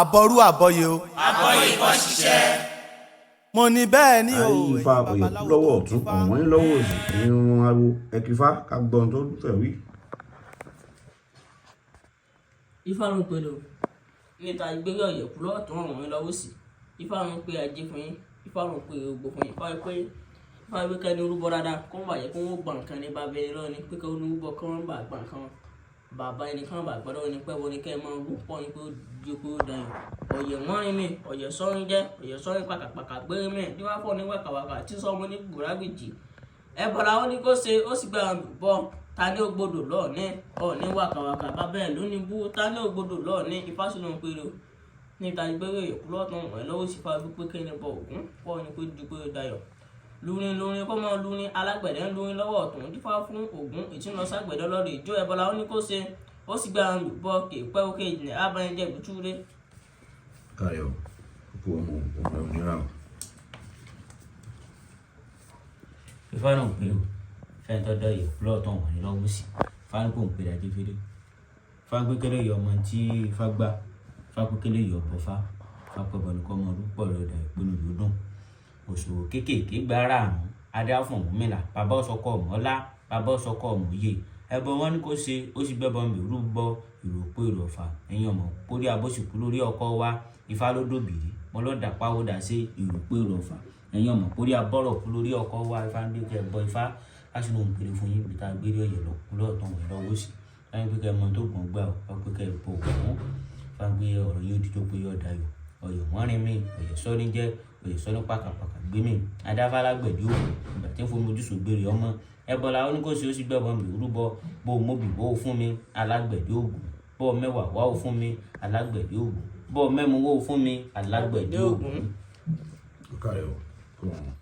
Àbọrú àbọyè o. Àbọyè bọ́ ṣiṣẹ́. Mo ní bẹ́ẹ̀ ni o. Ayé ifá òyìnbó lọ́wọ́ ọ̀tún, ọ̀wọ́n yín lọ́wọ́ òsì, irun awo ẹ̀kífà ká gbọ́n tó fẹ́ wí. Ifá ló ń pe lò níta ìgbérí ọ̀yẹ̀kú lọ́ọ̀tún, ọ̀rùn yín lọ́wọ́ sí. Ifá ló ń pe ajé fún yín. Ifá ló ń pe ògbó fún yín. Ifá wí pé, Ifá wí kẹ́ni rúbọ dáadáa kó má bàjẹ́ kó wọ́n gbà nǹkan ní bàbá ẹni lọ́wọ́ ni pé kí wọ́n rúbọ kí wọ́n bá gbà nǹkan bàbá ẹni kí wọ́n bá gbọ́dọ̀ ní pẹ́ wọ́n ní kẹ́ ẹ máa rú pọ̀ ní pé ó di pé ó dayọ̀. Ọ̀yẹ̀ wọ́n rin mi, ọ̀yẹ̀ sọ́rin jẹ́, ọ̀yẹ̀ sọ́rin pàkàpàkà gbére mi níwá fọ́ ní wàkàwàkà tí sọ́mọ ní gbùrágbìjì. Ẹbọra ó ní kó ṣe, ó sì gba bọ. Ta ní ògbódò lọ́ọ̀ní ọ̀ní wàkàwàkà bàbá ẹ̀ ló ní bú. Ta ní ògbódò lọ́ọ̀ní? Ifá sì ló ń pèrò níta ìgbéró ìyókù lọ́tún ẹ̀ lọ́wọ́ sí. Fa wípé kí ni bọ ògún pọ̀ ní pé ju pé ó dayọ̀. Lúrin lúrin kó mọ lúrin, alágbẹ̀dẹ ń lúrin lọ́wọ́ ọ̀tún, dífá fún ògún ìtúnlọ ságbẹ̀dẹ lọ́rọ̀ ìjó. Ẹbọra ó ní kó ṣe, ó sì gba bọ kè pẹ́ òkè ìjìnlẹ̀ abáyẹnjẹ ìbútúrẹ́. Káyọ̀ kókó ọmọ ọmọ òmìnira o. Ifá náà ń pè ó fẹ́ni tó dọ̀ yẹ̀ lọ́ọ̀tún, ọ̀wọ́n ní lọ́wọ́ sí. Ifá ní kò ń pè dájú fẹ́lẹ́. Ifá gbé kélé yọ ọmọ tí Ifá gbà. Ifá pé kélé yọ ọ̀bọ̀ fá. Ifá pẹ́ bọ̀ ní kọ́ ọmọ ọdún pọ̀ lọ́dà ìpinnu yóò dùn. Òṣòwò kéékèèké gbára àrùn adá fún Ọ̀rúnmìlà, bàbá ọ̀sọ́kọ̀ ọ̀mọ́lá, bàbá ọ̀sọ́kọ̀ ọ̀mọ̀yé. Ẹbọ wọn ní kó ṣe, ó sì gbẹ́bọ ń bèrú bọ ìròpó ìrọ̀fà. Ẹ̀yin ọmọ pórí abóṣìkú lórí ọkọ wa. Ifá ló dòbìrí mọlọ́dà pàwọ́dà sí ìròpó ìrọ̀fà. Ẹ̀yin ọmọ pórí abọ́rọ̀ kú lórí ọkọ wa. Ifá ń gbé kẹ́ bọ Ifá lásìkò ń pèrè fún yín bí tá a gbé rí ọ̀yẹ̀ lọ kú lọ́ọ̀tàn wẹ̀ lọ́wọ́ sí. Láyé pé kẹ́ mọ tó gbọ̀n gbà ó wá pé kẹ́ bọ òun. Ifá ń gbé ọ̀rọ̀ yóò di tó pé yóò dayọ̀. Ọ̀yọ̀ wọ́n rin mi, ọ̀yẹ̀ sọ́ni jẹ́, ọ̀yẹ̀ sọ́ni pàkàpàkà gbé mi. Adáfálágbẹ̀dẹ òkú ìgbà tí ń fomi ojúṣò gbére ọmọ. Ẹbọra ó ní kó ṣe, ó sì gbẹ́bọ mi rúbọ. Bó o móbì wó o fún mi, alágbẹ̀dẹ ògùn. Bó o mẹ́wàá wá o fún mi, alágbẹ̀dẹ ògùn. Bó o mẹ́mu wó o fún mi, alágbẹ̀dẹ ògùn. Káyọ̀ kó wọn.